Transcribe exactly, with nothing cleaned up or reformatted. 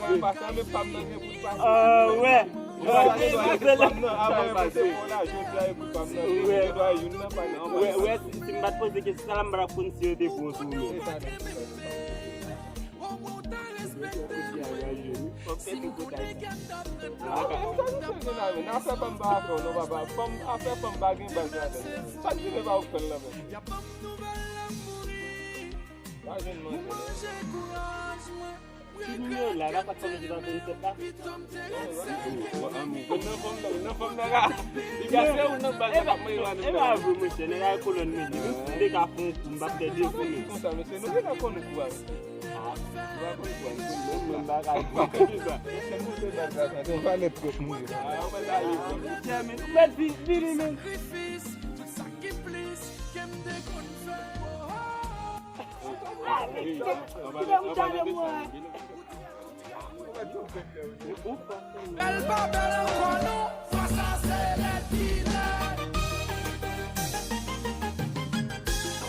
ka pase, men pa m nan gen pou l pase. Ah, wè. Wè, wè, wè, si, si m pa t poze kesyon sa la, m pa t ap konn si yo te bon tou ou non. Nan afè fanm pa afè w non, papa. Fanm, afè fanm pa gen baz ladan. Sa k vini pa ou k fè l la menm. Pa jwenn manje. Ki nimewo la? La pa t konn ki nan vennsenk la? Nan fanm nan, nan fanm nan ka. Li ka se ou nan baz la k ap manje la. E pa vre, monchè, nèg la e kolòn mwen li. Menm si m te ka fè yon kou, m p ap pèdi yon kou menm. Konsa, mesye, nou gentan konn ou kou a, mesye. Ah. Nou pa konn kou a, mesye. Menm mwen m pa ka di sa. Mesye, nou se baz la, sa. Yon valè twòp, monchè. Ah, yon valè twòp. Monchè, men, ou mèt vin, vini, men.